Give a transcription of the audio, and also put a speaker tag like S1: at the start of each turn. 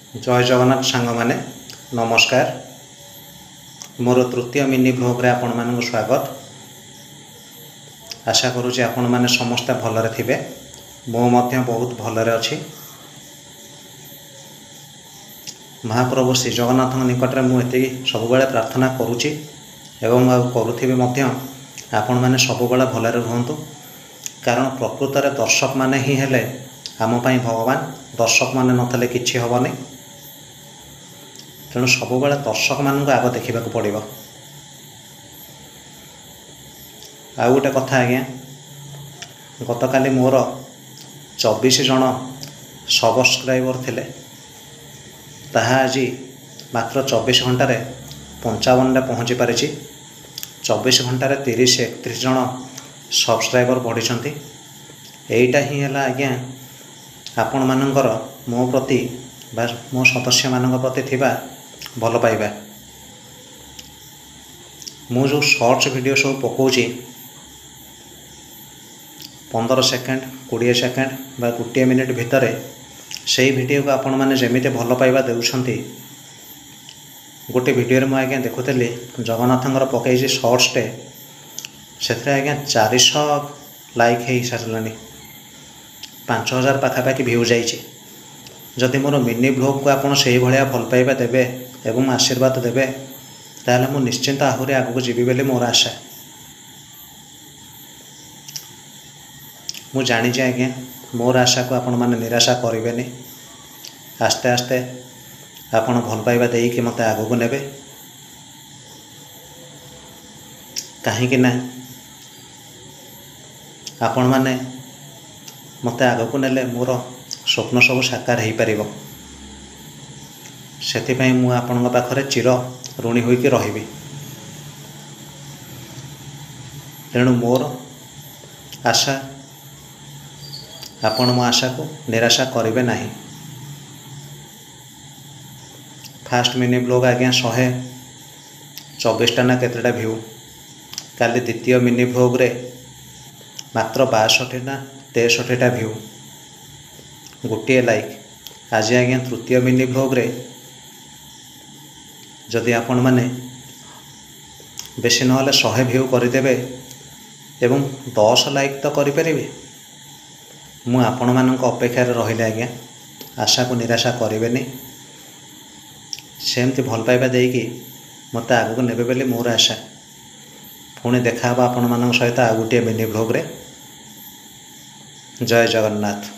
S1: ଜୟ ଜଗନ୍ନାଥ ସାଙ୍ଗମାନେ, ନମସ୍କାର। ମୋର ତୃତୀୟ ମିନି ଭ୍ଲଗ୍ରେ ଆପଣମାନଙ୍କୁ ସ୍ୱାଗତ। ଆଶା କରୁଛି ଆପଣମାନେ ସମସ୍ତେ ଭଲରେ ଥିବେ। ମୁଁ ମଧ୍ୟ ବହୁତ ଭଲରେ ଅଛି। ମହାପ୍ରଭୁ ଶ୍ରୀ ଜଗନ୍ନାଥଙ୍କ ନିକଟରେ ମୁଁ ଏତିକି ସବୁବେଳେ ପ୍ରାର୍ଥନା କରୁଛି ଏବଂ ଆଉ କରୁଥିବି ମଧ୍ୟ, ଆପଣମାନେ ସବୁବେଳେ ଭଲରେ ରୁହନ୍ତୁ। କାରଣ ପ୍ରକୃତରେ ଦର୍ଶକମାନେ ହିଁ ହେଲେ ଆମ ପାଇଁ ଭଗବାନ। ଦର୍ଶକମାନେ ନଥିଲେ କିଛି ହେବନି। ତେଣୁ ସବୁବେଳେ ଦର୍ଶକମାନଙ୍କୁ ଆଗ ଦେଖିବାକୁ ପଡ଼ିବ। ଆଉ ଗୋଟେ କଥା ଆଜ୍ଞା, ଗତକାଲି ମୋର 24 ଜଣ ସବସ୍କ୍ରାଇବର ଥିଲେ, ତାହା ଆଜି ମାତ୍ର 24 ଘଣ୍ଟାରେ 55ରେ ପହଞ୍ଚି ପାରିଛି। 24 ଘଣ୍ଟାରେ 30 31 ଜଣ ସବସ୍କ୍ରାଇବର ବଢ଼ିଛନ୍ତି। ଏଇଟା ହିଁ ହେଲା ଆଜ୍ଞା ଆପଣମାନଙ୍କର ମୋ ପ୍ରତି ବା ମୋ ସଦସ୍ୟମାନଙ୍କ ପ୍ରତି ଥିବା ଭଲ ପାଇବା। ମୁଁ ଯେଉଁ ସର୍ଟସ୍ ଭିଡ଼ିଓ ସବୁ ପକାଉଛି, 15 ସେକେଣ୍ଡ, 20 ସେକେଣ୍ଡ ବା 1 ମିନିଟ୍ ଭିତରେ, ସେଇ ଭିଡ଼ିଓକୁ ଆପଣମାନେ ଯେମିତି ଭଲ ପାଇବା ଦେଉଛନ୍ତି। ଗୋଟେ ଭିଡ଼ିଓରେ ମୁଁ ଆଜ୍ଞା ଦେଖୁଥିଲି, ଜଗନ୍ନାଥଙ୍କର ପକାଇଛି ସର୍ଟସଟେ, ସେଥିରେ ଆଜ୍ଞା 400 ଲାଇକ୍ ହେଇସାରିଲାଣି, 5000 ପାଖାପାଖି ଭ୍ୟୁ ଯାଇଛି। ଯଦି ମୋର ମିନି ଭ୍ଲଗ୍କୁ ଆପଣ ସେଇଭଳିଆ ଭଲ ପାଇବା ଦେବେ ଏବଂ ଆଶୀର୍ବାଦ ଦେବେ, ତାହେଲେ ମୁଁ ନିଶ୍ଚିନ୍ତ ଆହୁରି ଆଗକୁ ଯିବି ବୋଲି ମୋର ଆଶା। ମୁଁ ଜାଣିଛି ଆଜ୍ଞା, ମୋର ଆଶାକୁ ଆପଣମାନେ ନିରାଶା କରିବେନି। ଆସ୍ତେ ଆସ୍ତେ ଆପଣ ଭଲ ପାଇବା ଦେଇକି ମୋତେ ଆଗକୁ ନେବେ। କାହିଁକି ନା ଆପଣମାନେ ମୋତେ ଆଗକୁ ନେଲେ ମୋର ସ୍ୱପ୍ନ ସବୁ ସାକାର ହେଇପାରିବ। ସେଥିପାଇଁ ମୁଁ ଆପଣଙ୍କ ପାଖରେ ଚିର ଋଣୀ ହୋଇକି ରହିବି। ତେଣୁ ମୋର ଆଶା, ଆପଣ ମୋ ଆଶାକୁ ନିରାଶା କରିବେ ନାହିଁ। ଫାଷ୍ଟ ମିନି ବ୍ଲଗ୍ ଆଜ୍ଞା 124ଟା ନା କେତେଟା ଭ୍ୟୁ, କାଲି ଦ୍ୱିତୀୟ ମିନି ଭ୍ଲଗ୍ରେ ମାତ୍ର 62 ନା 63ଟା ଭ୍ୟୁ, ଗୋଟିଏ ଲାଇକ୍। ଆଜି ଆଜ୍ଞା ତୃତୀୟ ମିନି ଭ୍ଲଗ୍ରେ ଯଦି ଆପଣମାନେ ବେଶୀ ନହେଲେ 100 ଭ୍ୟୁ କରିଦେବେ ଏବଂ 10 ଲାଇକ୍ ତ କରିପାରିବେ, ମୁଁ ଆପଣମାନଙ୍କ ଅପେକ୍ଷାରେ ରହିଲି ଆଜ୍ଞା। ଆଶାକୁ ନିରାଶା କରିବେନି, ସେମିତି ଭଲ ପାଇବା ଦେଇକି ମୋତେ ଆଗକୁ ନେବେ ବୋଲି ମୋର ଆଶା। ପୁଣି ଦେଖାହେବ ଆପଣମାନଙ୍କ ସହିତ ଆଉ ଗୋଟିଏ ମିନି ଭ୍ଲଗ୍ରେ। ଜୟ ଜଗନ୍ନାଥ।